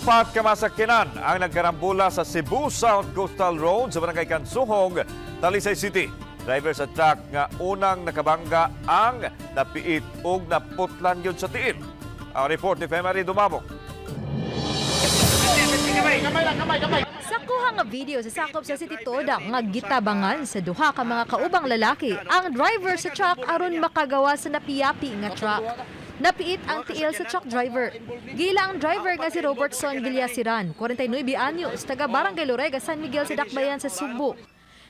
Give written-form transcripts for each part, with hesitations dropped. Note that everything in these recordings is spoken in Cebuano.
Upat ka masakyanan ang nagkarambula sa Cebu South Coastal Road sa Barangay Kansuhong, Talisay City. Driver sa truck nga unang nakabangga ang napiit og naputlan gyud sa tiil. Ang report ni Femary Dumabok. Sa kuha nga video sa sakop sa City Toda nga gitabangan sa duha ka mga kaubang lalaki ang driver sa truck aron makagawa sa napiyapi nga truck. Napiit ang tiil sa truck driver. Gila ang driver nga si Robertson Villasiran, 49 anyos, taga Barangay Lorega, San Miguel sa Dakbayan sa Sugbo.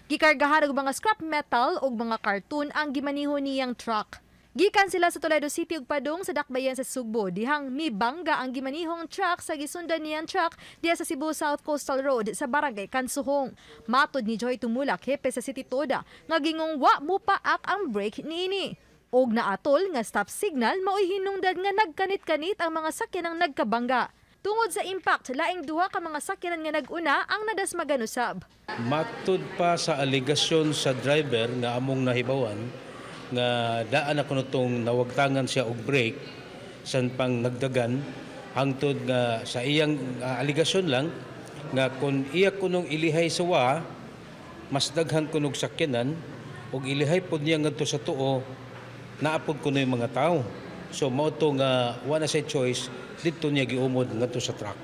Gikargahan og mga scrap metal ug mga karton ang gimaniho niyang truck. Gikan sila sa Toledo City ug padung sa Dakbayan sa Sugbo dihang mibangga ang gimanihong truck sa gisundan niyang truck diha sa Cebu South Coastal Road sa Barangay Kansuhong. Matod ni Joy Tumulak, hepe sa City Toda, nga gingong wa mupaak ang brake niini. Og naatol nga stop signal, maoy hinungdan nga nagkanit-kanit ang mga sakyanang nagkabangga. Tungod sa impact, laing duha ka mga sakyanan nga nag-una ang nadasmagan usab. Matud pa sa alegasyon sa driver nga among nahibawan nga daan ako nitong nawagtangan siya og brake san pang nagdagan, hangtod nga sa iyang aligasyon lang nga kung iya kunong ilihay sa wa, mas daghan kunog sakyanan, ug ilihay pod niya ngadto sa tuo, naapod kuno yung mga tao. So mao to nga wa na siya choice, didto niya giumod ngadto sa truck.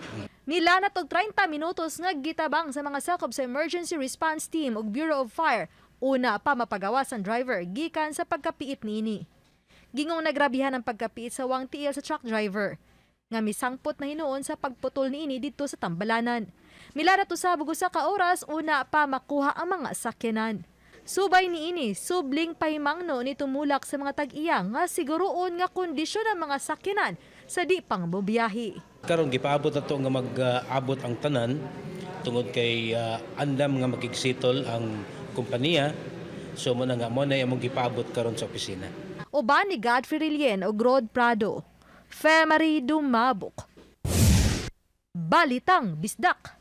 Nilanat og 30 minutos nga gitabang sa mga sakop sa Emergency Response Team ug Bureau of Fire una pa mapagawas ang driver gikan sa pagkapiit niini. Gingong nagrabihan ang pagkapiit sa wang tiil sa truck driver nga misangpot na hinuon sa pagputol niini didto sa tambalanan. Milanat usab og usa ka oras una pa makuha ang mga sakyanan. Subay niini, subling pahimangno ni Tumulak sa mga tag-iya nga siguroon nga kondisyon ang mga sakyanan sa di pang bubiyahe. Karon gipaabot na to nga mag-abot ang tanan tungod kay andam nga makigsettle ang kompanya. So mo na nga mo na among gipaabot karon sa opisina. Uban ni Godfrey Rilien og Rod Prado. Femary Dumabok. Balitang Bisdak.